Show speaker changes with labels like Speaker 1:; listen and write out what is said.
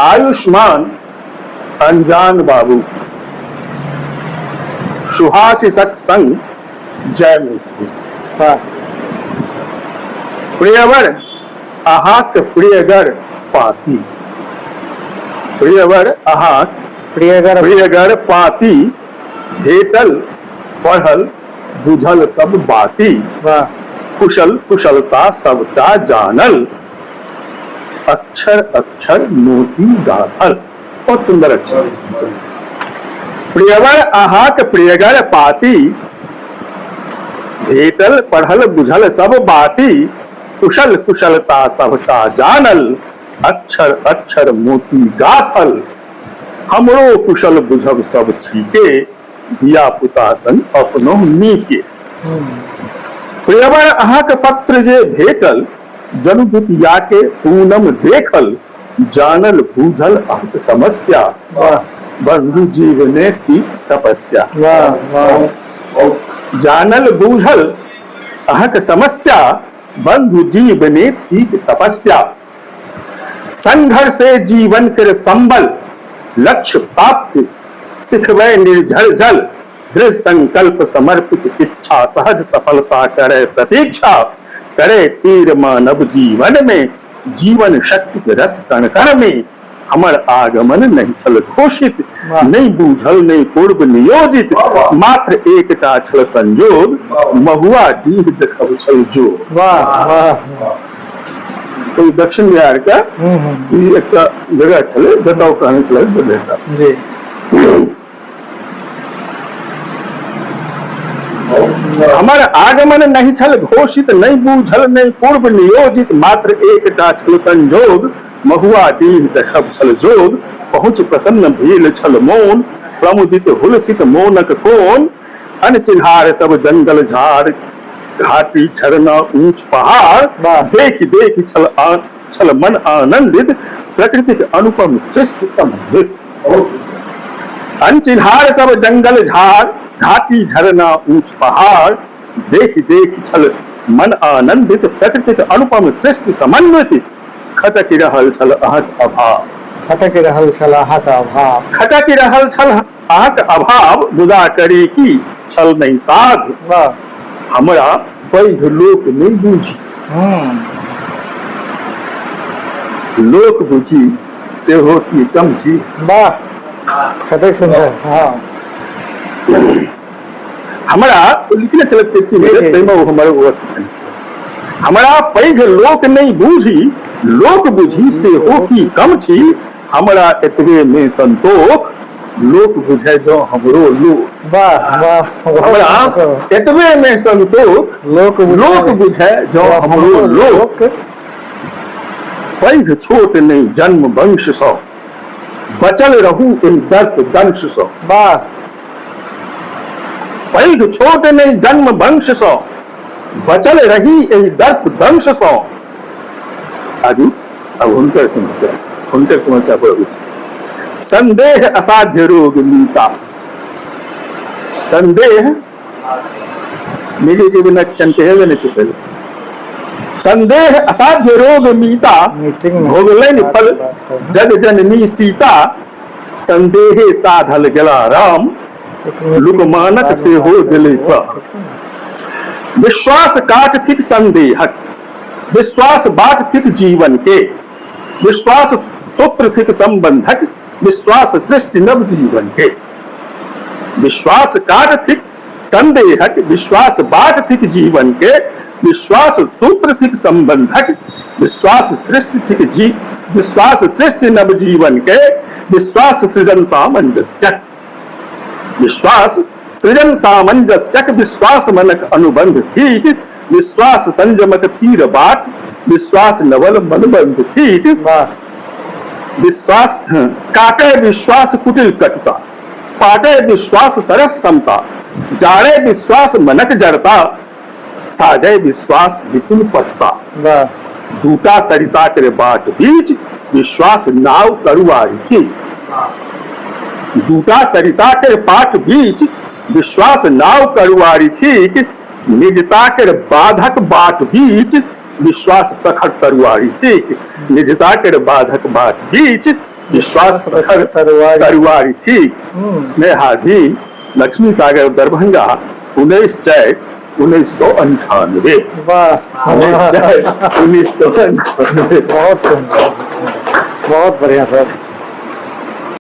Speaker 1: आयुष्मान अनजान बाबू सुहासिसक संग जय मैथिली।
Speaker 2: वाह।
Speaker 1: प्रियवर अहाँक प्रियगर पाती, प्रियवर अहाँक
Speaker 2: प्रियगर
Speaker 1: प्रियगर पाती, भेटल पढ़ल बुझल सब बाती,
Speaker 2: वाह।
Speaker 1: कुशल कुशलता सबटा जानल, अक्षर अक्षर मोती गाथल। बहुत सुंदर अक्षर। प्रियवर अहाँक प्रियगर पाती, भेटल पढ़ल बुझल सब बाती, कुशल कुशलता सबटा जानल, अक्षर अक्षर मोती गाथल। हमरो कुशल बुझब सब ठीके, धिया पुता संग अपनो नीके। प्रियवर अहाँक पत्र जे भेटल, जनु दुतिया के पूनम देखल, जानल बूझल अहाँक समस्या, बंधु जीवने थी तपस्या।
Speaker 2: वाह वाह।
Speaker 1: जानल बूझल अहाँक समस्या, बंधु जीवने थी तपस्या। संघर्षे जीवन के संबल, लक्ष्य प्राप्ति सिखबै निर्झर जल, दृढ़ संकल्प समर्पित इच्छा, सहज सफलता करे प्रतीक्षा, करे तीर मानव जीवन में, जीवन शक्ति के रस कण कण में। हमर आगमन नहीं छल घोषित, नहीं बूझल नहीं पूर्व नियोजित, मात्र एकटा छल संजोग, महुआ डीह देखब छल जो।
Speaker 2: वाह वाह।
Speaker 1: तो दक्षिण बिहार के ई एकटा जगह छलै जतऽ ओ कहने छलै जे भेटत।
Speaker 2: जी।
Speaker 1: हमर आगमन नहि छल घोषित, नहि बूझल नहि पूर्व नियोजित, मात्र एकटा छल संजोग, महुआ डीह देखब छल जोग। पहुँच प्रसन्न भेल छल मोन, प्रमुदित हुलसित मोनक कोन, अनचिन्हार सब जंगल झाड़, घाटी झरना ऊंच पहाड़, देखि देखि छल छल मन आनंदित, प्रकृतिक अनुपम सृष्टि समन्वित। अनचिन्हार सब जंगल झाड़, घाटी झरना ऊंच पहाड़, देखि देखि छल मन आनंदित, प्रकृतिक अनुपम सृष्टि समन्वित। खटकि रहल छल अहाँक अभाव,
Speaker 2: खटकि रहल छल अहाँक अभाव,
Speaker 1: खटकि रहल छल अहाँक अभाव, मुदा करी की छल नहि साध। हमरा पैघ लोक नहि बूझी, लोक बुझी सेहो की कम छी।
Speaker 2: वाह कतेक सुंदर। हाँ।
Speaker 1: हमरा लिखने छलथि चिट्ठी मे, ताहिमे ओ हमर ओ अथी केने छलथि। हमरा पैघ लोक नहि बूझी, लोक बुझी सेहो की कम छी, हमरा एतबे मे संतोख, लोक बुझे जँ हमरो लोक।
Speaker 2: वाह वाह।
Speaker 1: हमरा एतबे मे संतोख,
Speaker 2: लोक
Speaker 1: लोक बुझे जँ हमरो लोक। पैघ छोट नहि जन्म वंश सँ, बचल रहू एहि दर्प दंश सँ।
Speaker 2: वाह।
Speaker 1: पैघ छोट नहि जन्म वंश सँ, बचल रही एहि दर्प दंश सँ। आगू अब हुनकर समस्या, हुनकर समस्या पर अबै छी। संदेह असाध्य रोग मीता, संदेह निजी जीवनक क्षण कहे देने छै पहिले। संदेह असाध्य रोग मीता, भोगलनि फल जग जननी सीता, संदेहे साधल गेला राम, लुकमानक सेहो गेलै प्राण। विश्वास काट थिक संदेहक, विश्वास बाट थिक जीवन के, विश्वास सूत्र थिक संबंधक, विश्वास सृष्टि नव जीवन के। विश्वास काट थिक संदेहक, विश्वास बाट थिक जीवन के, विश्वास सूत्र थिक संबंधक, विश्वास सृष्टि थिक जी, विश्वास सृष्टि नव जीवन के, विश्वास सृजन सामंजस्यक, विश्वास सृजन सामंजस्यक, विश्वास मनक अनुबंध थिक, विश्वास संयमक थीर बाट, विश्वास नवल मनबंध थिक। विश्वास काटे विश्वास कुटिल कटुता, पाटे विश्वास सरस समता, जाड़े विश्वास मनक जड़ता, साजे विश्वास विपुल पटुता। दूटा सरिता के बाट बीच विश्वास नाव करुआरी थी, दूटा सरिता के पाट बीच विश्वास नाव करुआरी थीक, निजता के बाधक बाट बीच विश्वास प्रखर तरुआरी थीक, निजता के बाधक बाट बीच विश्वास प्रखर
Speaker 2: तरुआरि।
Speaker 1: तरुआरि थीक। स्नेहाधि, लक्ष्मी सागर, दरभंगा, 19/4/1998।
Speaker 2: वाह।
Speaker 1: 19/4/1998।
Speaker 2: बहुत सुंदर, बहुत बढ़िया सर।